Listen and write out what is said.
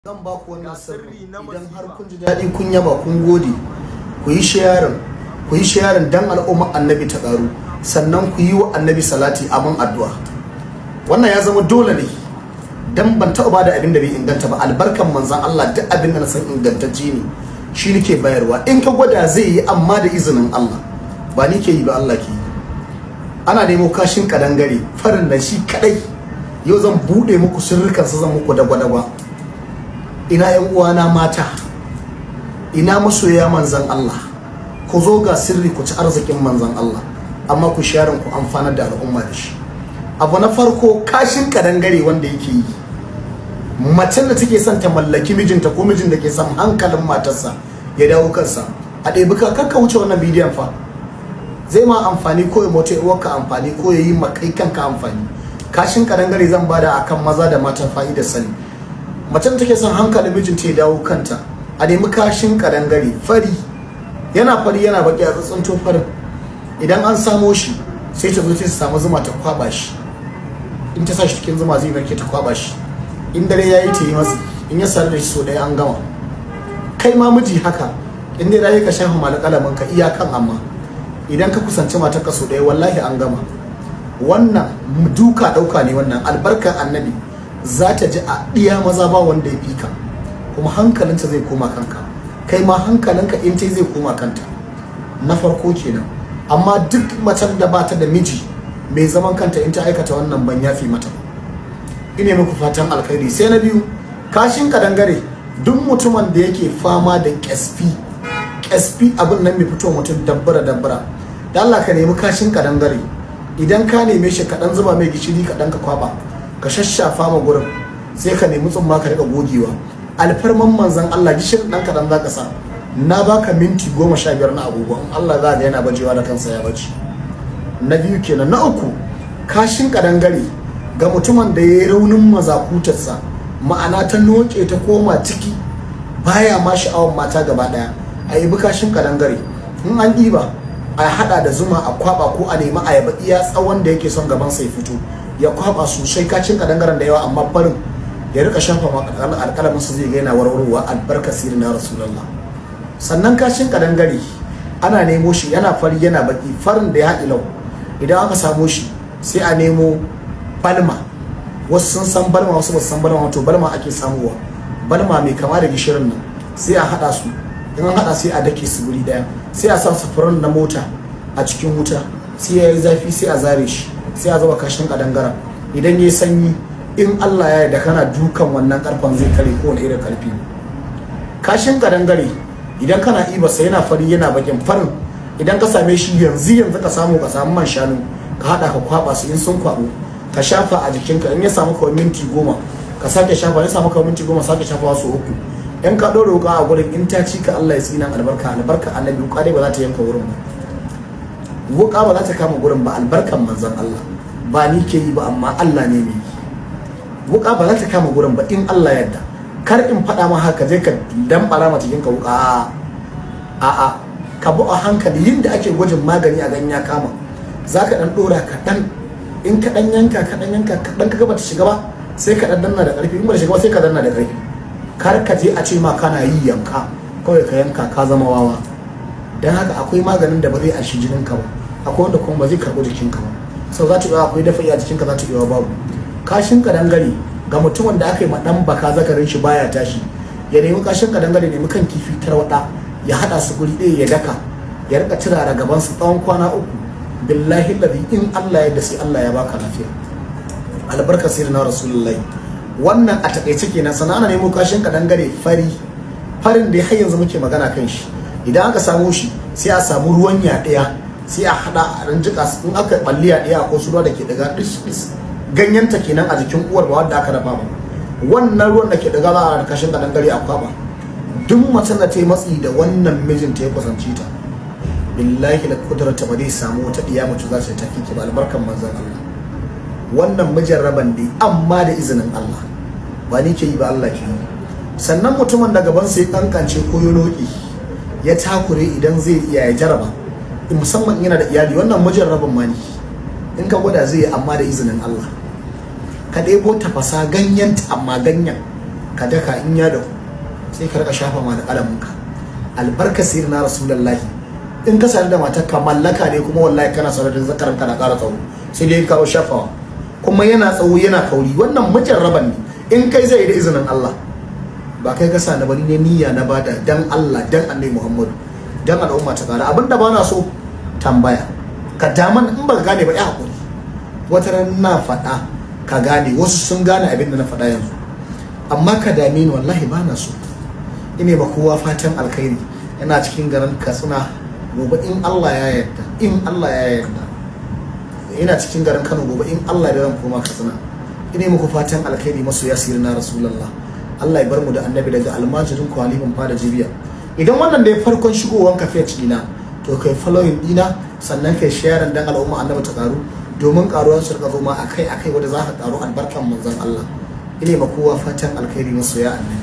Zan ba ku wannan Ga sirri sirri na idan har masifa. kun ji daɗi, kun yaba, kun gode, ku yi sharing, ku yi sharing dan al'umma Annabi ta ƙaru. Sannan ku yi wa Annabi salati, abin addu'a. Wannan ya zama dole ne, dan ban taɓa bada abin da bai inganta ba. Albarkan Manzan Allah, duk abin da na san ingantacce ne, shi nake bayarwa. In ka gwada, zai yi, amma da izinin Allah. Ba ni ke yi ba, Allah ke yi. Ana nemo kashin kadangare farin nan shi kadai. Yau zan bude muku sirrikansa, zan muku dagwa-dagwa. Ina yan uwana mata, ina masoya Manzan Allah? Ku zo, ga sirri, ku ci arzikin Manzan Allah. Amma ku sharing, ku amfanar da al'umma da shi. Abu na farko, kashin kadangare wanda yake yi, macen da take son ta mallaki mijinta ko mijin da ke son hankalin matarsa ya dawo kansa, a ɗebi ka kakka wuce wannan bidiyon fa, zai ma amfani ko ya mota uwarka amfani ko ya yi ma kai kanka amfani. Kashin kadangare zan bada akan maza da mata, fa'idar sani. Macen take son hankalin mijinta ya dawo kanta, a nemi kashin kadangare fari, yana fari yana baki, a tsuntsunto farin. Idan an samo shi, sai ta zo ta samu zuma ta kwaba shi. In ta sa shi cikin zuma, zai narke, ta kwaba shi. In dare yayi, ta yi masa. In ya sare da shi so ɗaya, an gama. Kai ma miji haka, in dai rayu, ka shafa malakalamin ka iyakan, amma idan ka kusanci matar ka so ɗaya, wallahi an gama. Wannan duka ɗauka ne. Wannan albarkar Annabi, za ta ji a ɗiya maza ba wanda ya fi ka, kuma hankalinta zai koma kanka, kai ma hankalinka in ta zai koma kanta. Na farko kenan. Amma duk macen da bata da miji mai zaman kanta, in ta aikata wannan, ban yafi mata ba. Ina muku fatan alkhairi. Sai na biyu, kashin kadangare. Duk mutumin da yake fama da kyasfi kyasfi, abin nan mai fito mutum dabbara dabbara, da Allah ka nemi kashin kadangare. Idan ka neme shi, kaɗan zuba mai gishiri kaɗan, ka kwaba, ka shashafa ma gurin, sai ka nemi tsumma ka rika gogewa. Alfarman Manzon Allah, gishirin dan kaɗan za ka sa. Na baka minti 15 na agogo, in Allah za ga yana bajewa da kansa, ya baje. Na biyu kenan. Na uku, kashin kadangare ga mutumin da ya yi raunin mazakutarsa, ma'ana ta noke ta koma ciki, baya ma sha'awar mata gaba daya. A yi kashin kadangare, in an ɗiba, a hada da zuma a kwaba, ko a nemi ayaba iya tsawon da yake son gaban sai fito, ya kwaba sosai, kashin kadangaren da yawa amma farin, ya rika shafa alƙalamin sa, zai ga yana warwarwa, albarka sirri na Rasulullah. Sannan kashin kadangare ana nemo shi, yana fari yana baki, farin da ya haɗi lau. Idan aka samo shi, sai a nemo balma. Wasu sun san balma, wasu ba su san balma. To balma ake samuwa, balma mai kama da gishirin nan. Sai a haɗa su. In an haɗa, sai a dake su guri daya, sai a sa sufurin na mota a cikin wuta, sai ya yi zafi, sai a zare shi, sai a zuba kashin kadangaren. Idan ya yi sanyi, in Allah ya yarda, kana dukan wannan karfan zai kare, kowane irin karfi. Kashin kadangare, idan kana iba sai yana fari yana bakin farin. Idan ka same shi yanzu yanzu, ka samu man shanu, ka hada, ka kwaba su. In sun kwabu, ka shafa a jikinka. In ya samu kawai minti 10, ka sake shafa. Ya samu kawai minti 10, sake shafa su uku. In ka ɗora wuka a gurin, in ta ci ka, Allah ya tsina albarka. Albarka Annabi, wuka dai ba za ta yanka wurin ba, wuka ba za ta kama gurin ba. Albarkan Manzon Allah, ba ni ke yi ba, amma Allah ne mai yi. Wuka ba za ta kama gurin ba in Allah yadda. Kar in faɗa ma haka je ka dambara ma cikin ka wuka. A ka bi a hankali, yin da ake gwajin magani a ganya kama, za ka ɗan ɗora kaɗan. In ka ɗan yanka, ka ɗan yanka kaɗan, ka gaba ta shiga ba, sai ka ɗan danna da ƙarfi. In ba ta shiga ba, sai ka danna da ƙarfi. Kar ka je a ce ma kana yi, yanka kawai, ka yanka, ka zama wawa. Don haka akwai maganin da ba zai anshi jinin ka ba, akwai wanda kuma ba zai karɓi jikinka ba. Sau za ta iya akwai dafa iya jikinka, za ta iya babu. Kashin kadangare ga mutumin da aka yi ma dan baka, zakarin shi baya tashi, ya nemi kashin kadangare, nemi kan kifi tarwada, ya hada su guri ɗaya, ya daka, ya rika turara gaban su tsawon kwana 3. Billahi ladhi, in Allah ya da, sai Allah ya baka lafiya, albarka sirrin Rasulullahi. Wannan a takaice kenan. Sannan ana nemo kashin kadangare fari, farin da har yanzu muke magana kan shi. Idan aka samu shi, sai a samu ruwan yaɗiya, sai a hada a rinjika. In aka balli yaɗiya, ko su ruwa da ke daga dis dis, ganyenta kenan a jikin uwar, ba wanda aka dafa ba. Wannan ruwan da ke daga, za a kashin kadangare a kwaba. Duk macen da ta yi matsi da wannan, mijinta ya kusance ta, billahi la kudrata, ba zai samu wata diya mace za ta tafi ki ba. Albarkan Manzon Allah, wannan mujarraban dai, amma da izinin Allah. Ba ni ke yi ba, Allah ke yi. Sannan mutumin da gaban sai kankance ko ya roƙi ya takure, idan zai iya, ya jaraba, musamman yana da iyali. Wannan mujarraban ma ne, in ka gwada zai yi, amma da izinin Allah. Ka ɗebo tafasa, ganyen, amma ganyen Ka daka, in ya dahu sai ka rika shafa ma da kalaminka. Albarka na Rasulullahi, in ka sadu da matar ka, mallaka ne. Kuma wallahi kana sadu da zakaran ka na ƙara tsawo, sai dai ka shafawa kuma yana tsawo, yana kauri. Wannan mujarraban ne, in kai zai yi da izinin Allah. Ba kai ka sa na bari ne, niyya na bada dan Allah, dan Annabi Muhammadu, dan al'umma ta kara. Abinda ba na so tambaya ka daman, in baka gane ba, ya hakuri, wata ran na faɗa ka gane. Wasu sun gane abin da na faɗa yanzu, amma ka dame ni, wallahi ba na so. Ine ba kowa fatan alkhairi. Ina cikin garin Katsina, gobe in Allah ya yarda, in Allah ya yarda, ina cikin garin Kano, gobe in Allah ya zan koma Katsina. Ina muku fatan alkhairi, masoya na Rasulullah. Allah ya bar mu da Annabi. Daga almajirin ku Halifan Fada Jibiya. Idan wannan da ya farkon shigowan ka page dina, to kai following dina, sannan kai sharing dan al'umma Annabi ta karu, domin karuwar su rika zo ma akai akai, wanda za ka karu albarkan manzon Allah. Ina ma kowa fatan alkhairi, masoya Annabi.